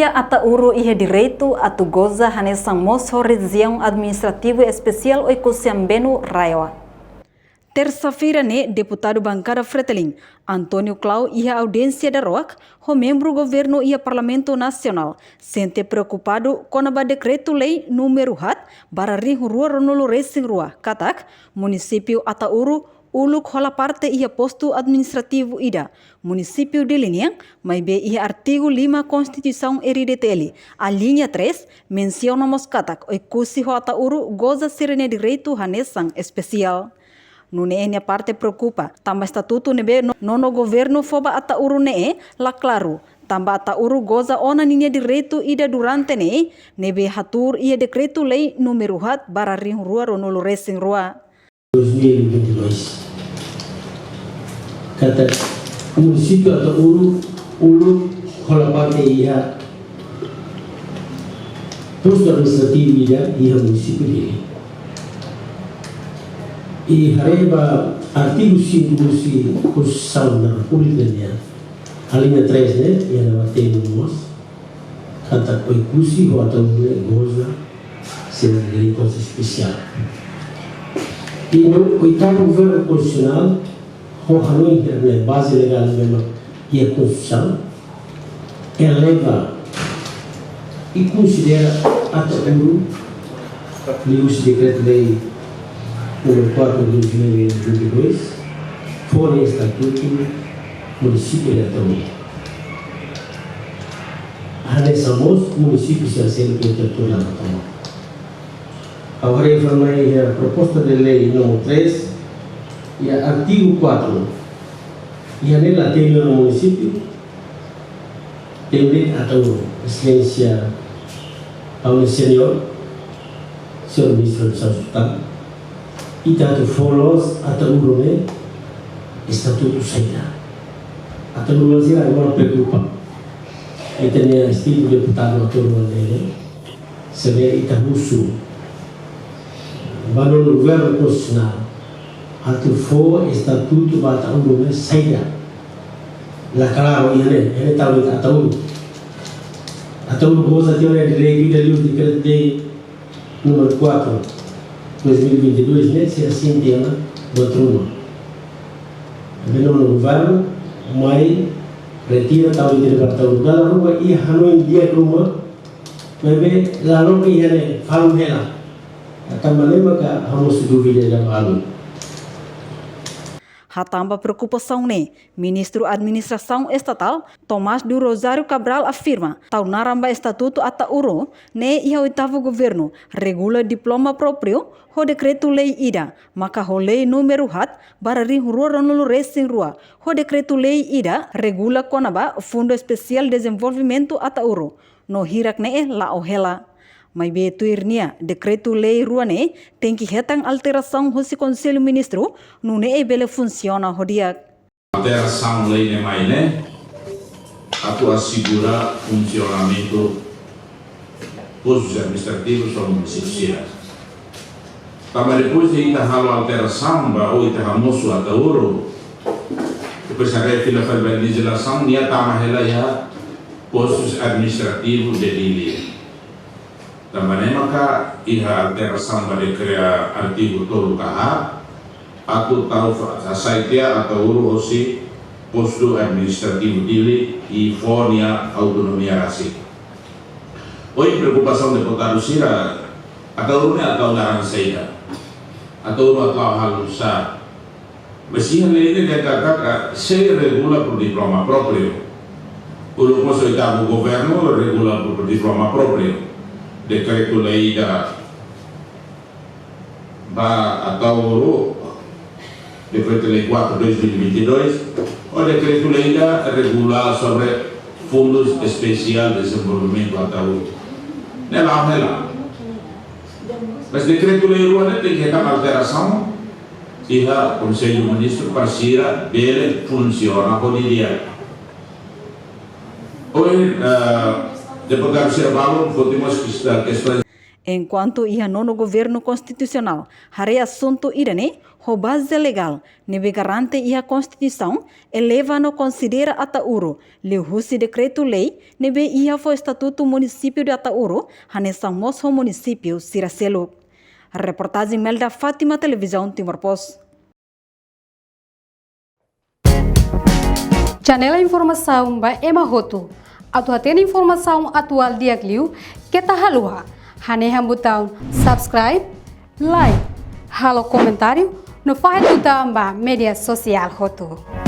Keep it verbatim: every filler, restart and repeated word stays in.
Ataúro iha direitu atu goza hanesan mós ho Rejiaun Administrativu Espesiál Oekusi Ambenu RAEOA. Tersa-feira ne'e, deputadu bankada Fretilin, António Clau, iha audiénsia daroak ho membru governu iha Parlamentu Nasionál, sente preokupadu kona-ba dekretu-lei númeru haat barra rihun rua ruanulu resin rua, katak munisípiu Ataúro uluk hola parte iha postu administrativu ida munisípiu Dili nian, maibé iha artigu lima Konstituisaun R D T L, alínea três, mensiona mós katak Oekusi ho Ataúro goza sira-nia direitu hanesan espesiál. Nune'e nia parte preokupa, tanba estatutu ne'ebé no-, nono governu fó ba Ataúro ne'e la klaru, tanba Ataúro goza ona ninia direitu ida durante ne'e, ne'ebé hatuur iha dekretu-lei númeru haat barra rihun rua ruanulu resin rua. Dois mil e vinte e dois. Katak munisípiu Ataúro uluk hola parte iha postu administrativu ida iha munisípiu Dili. I haree ba artigu cinco husi Konstituisaun da Repúblika nian, alínea três ne'e, iha ne'ebá hatete mós katak Oekusi ho Ataúro ne'e goza sira-nia direitu espesiál. I no oitavu governu konstitusionál, ho hanoin ne'e baze legál ne'ebé iha Konstituisaun, eleva i konsidera Ataúro liuhusi Dekretu-Lei número quatro de dois mil e vinte e dois, fó nia estatutu munisípiu de Ataúro. Hanesan mós munisípiu sira seluk iha territóriu nasionál. Ha'u haree fali mai iha proposta de lei número três, iha artigu quatro, iha ne'e la hatete munisípiu, hatete Ataúro. Exelénsia, ha'u-nia seniór, señór Ministru Administrasaun Estatal, ita atu fó loos Ataúro ne'e estatutu saida. Ataúro sira agora preokupa. Ita-nia estimadu deputadu Ataúro ne'e, se ita husu ba nono governu konstitusionál atu fó estatutu ba Ataúro ne'e saida. La klaru iha ne'e, iha ne'e tau ita Ataúro. Ataúro goza tiha ona direitu ida liuhusi Dekretu-Lei número quatro, dois mil e vinte e dois, ne'e, se asin tiha ona buat ruma. Maibé nono governu mai retira, tau ita ba Ataúro. Dala ruma iha hanoin di'ak ruma, maibé la loke iha ne'e, falun hela. Tanba ne'e maka ha'u mós dúvida ida balu. Hatán ba preokupasaun ne'e, Ministru Administrasaun Estatal, Tomás do Rosário Cabral, afirma, tau naran ba estatutu Ataúro ne'e iha oitavu governu, regula diploma própriu ho dekretu-lei ida, maka ho lei númeru haat barra rihun rua ruanulu resin rua, ho dekretu-lei ida regula kona-ba Fundu Espesiál Dezenvolvimentu Ataúro, no hirak ne'e la'o hela. Maibé tuir nia, dekretu-lei rua ne'e tenke hetan alterasaun husi Konsellu Ministru, nune'e bele funsiona ho di'ak. Alterasaun lei ne'e mai ne'e atu asegura funsionamentu postus administrativus ba munisípiu sira. Tanba depois de ita halo alterasaun ba, ou ita hamosu Ataúro, depois ita refila fali ba lejizlasaun, nia tama hela iha postus administrativu de Dili. Tanba ne'e maka iha alterasaun ba dekretu artigu tolu ka haat, atu tau fa-, hasai tiha Ataúro hosi postu administrativu Dili i fó nia autonomia rasik. Ohin preokupasaun deputadu sira, Ataúro ne'e atu tau naran saida? Ataúro atu halo sá? Mas iha lei ne'e dehan katak, ah, sei regula por diploma própriu. Uluk mós oitavu governu regula por diploma própriu. Dekretu-lei ida ba Ataúro, Dekretu-Lei quatro dois mil e vinte e dois, ou dekretu-lei ida regula sobre Fundu Espesiál Dezenvolvimentu Ataúro. Ne'e la'o hela. Mas dekretu-lei rua ne'e tenke hetan alterasaun iha Konsellu Ministru para sira bele funsiona ho di'ak. Ohin, eh, deputadu sira balun foti mós kesta-, kestaun. Enkuantu iha nono governu konstitusionál, haree asuntu ida-ne'e, ho baze legál ne'ebé garante iha Konstituisaun, eleva no konsidera Ataúro liuhusi dekretu-lei ne'ebé iha fó estatutu munisípiu de Ataúro hanesan mós ho munisípiu sira seluk. Reportajen Melda Fátima, Televizaun Timor Post. Janela informasaun ba ema hotu. Atu hatene informasaun atuál di'ak liu, keta haluha hanehan butaun subscribe, like, halo komentáriu no fahe tutan ba média sosiál hotu.